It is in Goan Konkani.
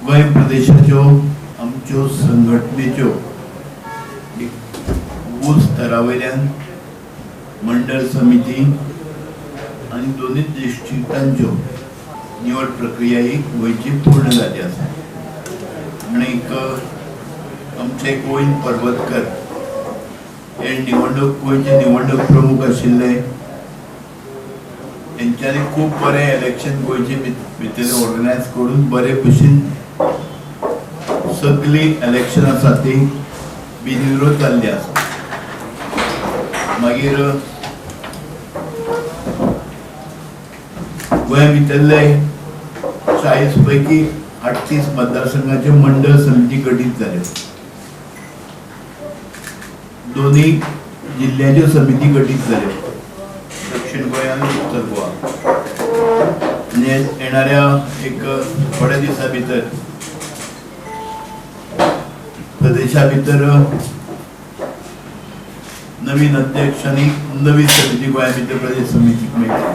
गोंय प्रदेशाच्यो आमच्यो संघटनेच्यो एक बूथ स्तरा वयल्यान मंडळ समिती आनी दोनूय डिस्ट्रिक्टांच्यो निवड प्रक्रिया ही गोंयची पूर्ण जाल्ली आसा. आनीक आमचे गोविंद पर्वतकर हे निवडणूक गोंयचे निवडणूक प्रमुख आशिल्ले, तेंच्यांनी खूब बरें इलेक्शन गोंयचे भितर ऑर्गनायज करून बरे भशेन सगळीं इलेक्शन आसा ती बिनविरोध जाल्ली आसा. मागीर गोंया भितरले 40 पैकी 38 मतदारसंघाच्यो मंडळ समिती गठीत जाल्यो, दोन्ही जिल्ह्याच्यो समिती गठीत जाल्यो, दक्षिण गोंय आनी उत्तर गोवा. आनी येणाऱ्या एक थोड्या दिसां भितर प्रदेशा भितर नवीन अध्यक्ष आनी नवी समिती गोंया भितर प्रदेश समितीक मेळटली.